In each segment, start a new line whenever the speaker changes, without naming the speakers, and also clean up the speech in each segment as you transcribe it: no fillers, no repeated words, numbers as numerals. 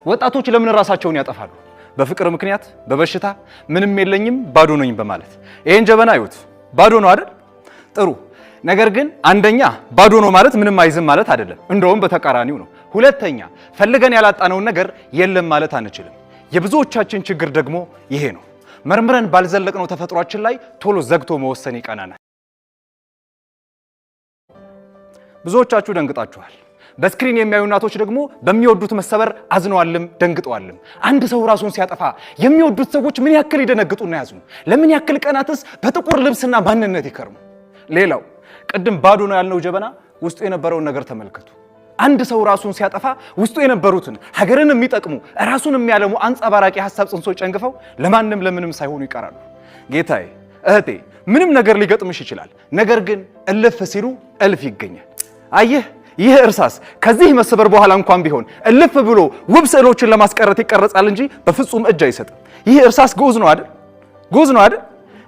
ወጣቶች ለምን ራሳቸውን ያጠፋሉ? በፍቅር ምክንያት፣ በበሽታ፣ ምንም የለኝም ባዶ ነኝ በማለት። ይሄን ጀበና እዩት። ባዶ ነው አይደል? ጥሩ። ነገር ግን አንደኛ ባዶ ነው ማለት ምንም አይዝም ማለት አይደለም። እንደውም በተቃራኒው ነው። ሁለተኛ ፈልገን ያላጣነውን ነገር የለም ማለት አንችልም። የብዙዎቻችን ችግር ደግሞ ይሄ ነው። መርምረን ባልዘለቅነው ተፈጥሯችን ላይ ቶሎ ዘግቶ መወሰን ይቀናናል። ብዙዎቻችሁ ደንግጣችኋል። በ screen የሚያዩ እናቶች ደግሞ በሚወዱት መሰበር አዝነዋልም ደንግጠዋልም። አንድ ሰው ራሱን ሲያጠፋ የሚወዱት ሰዎች ምን ያክል ይደነግጡና ያዝኑ? ለምን ያክል ቀናትስ በጥቁር ልብስና ማንነት ይከርሙ? ሌላው ቅድም ባዶ ነው ያልነው ጀበና ውስጡ የነበረውን ነገር ተመልከቱ። አንድ ሰው ራሱን ሲያጠፋ ውስጡ የነበሩትን ሀገርን የሚጠቅሙ፣ ራሱን የሚያለሙ አንጸባራቂ ሀሳብ ጽንሶች ጨንግፈው ለማንም ለምንም ሳይሆኑ ይቀራሉ። ጌታዬ፣ እህቴ፣ ምንም ነገር ሊገጥምሽ ይችላል። ነገር ግን እልፍ ሲሉ እልፍ ይገኛል። አየህ፣ ይህ እርሳስ ከዚህ መሰበር በኋላ እንኳን ቢሆን እልፍ ብሎ ውብ ስዕሎችን ለማስቀረት ይቀረጻል እንጂ በፍጹም እጅ አይሰጥም። ይህ እርሳስ ግዑዝ ነው አይደል? ግዑዝ ነው አይደል?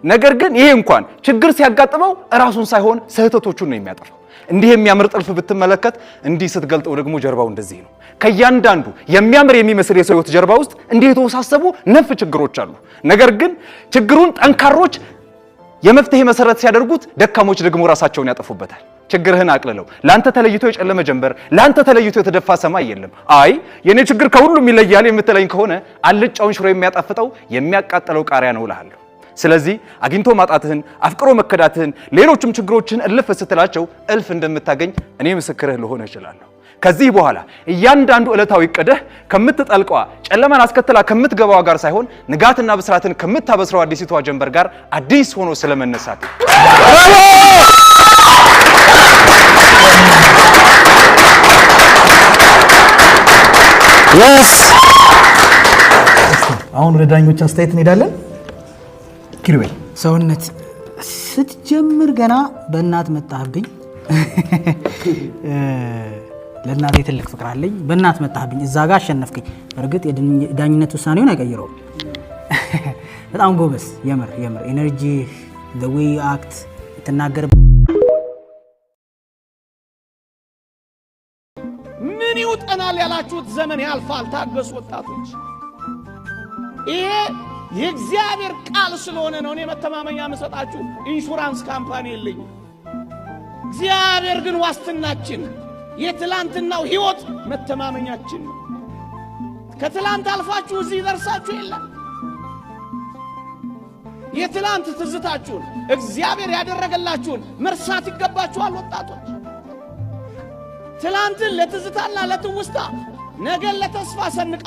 ነገር ግን ይሄ እንኳን ችግር ሲያጋጥመው ራሱን ሳይሆን ስህተቶቹን ነው የሚያጠፋው። እንዲህ የሚያምር ጥልፍ ብትመለከት፣ እንዲህ ስትገልጠው ደግሞ ጀርባው እንደዚህ ነው። ከእያንዳንዱ የሚያምር የሚመስል የሰው ሕይወት ጀርባ ውስጥ እንዲህ የተወሳሰቡ ነፍ ችግሮች አሉ። ነገር ግን ችግሩን ጠንካሮች የመፍትሄ መሰረት ሲያደርጉት፣ ደካሞች ደግሞ ራሳቸውን ያጠፉበታል። ችግርህን አቅልለው። ላንተ ተለይቶ የጨለመ ጀንበር፣ ላንተ ተለይቶ የተደፋ ሰማይ የለም። አይ የኔ ችግር ከሁሉም ይለያል የምትለኝ ከሆነ አልጫውን ሽሮ የሚያጣፍጠው የሚያቃጥለው ቃሪያ ነው እልሃለሁ። ስለዚህ አግኝቶ ማጣትህን፣ አፍቅሮ መከዳትህን፣ ሌሎችም ችግሮችህን እልፍ ስትላቸው እልፍ እንደምታገኝ እኔ ምስክርህ ልሆን እችላለሁ። ከዚህ በኋላ እያንዳንዱ ዕለታዊ እቅድህ ከምትጠልቀዋ ጨለማን አስከትላ ከምትገባዋ ጋር ሳይሆን ንጋትና ብስራትን ከምታበስረው አዲሲቷ ጀንበር ጋር አዲስ ሆኖ ስለመነሳት።
Yes.
አሁን ወደ ዳኞች አስተያየት እንሄዳለን። ኪሩቤል።
ሰውነት፣ ስትጀምር ገና በእናት መጣህብኝ። ለእናቴ ትልቅ ፍቅር አለኝ። በእናት መጣህብኝ፣ እዛ ጋር አሸነፍክኝ። በእርግጥ የዳኝነት ውሳኔውን አይቀይረውም። በጣም ጎበዝ፣ የምር የምር energy, the way you act፣ ትናገር።
ምን ይውጠናል ያላችሁት ዘመን ያልፋል። ታገሱ ወጣቶች። ይሄ የእግዚአብሔር ቃል ስለሆነ ነው። እኔ መተማመኛ የምሰጣችሁ insurance company የለኝም። እግዚአብሔር ግን ዋስትናችን፣ የትላንትናው ሕይወት መተማመኛችን ነው። ከትላንት አልፋችሁ እዚህ ደርሳችሁ የለም። የትላንት ትዝታችሁን፣ እግዚአብሔር ያደረገላችሁን መርሳት ይገባችኋል ወጣቶች። ትላንትን ለትዝታና ለትውስታ፣ ነገን ለተስፋ ሰንቃ።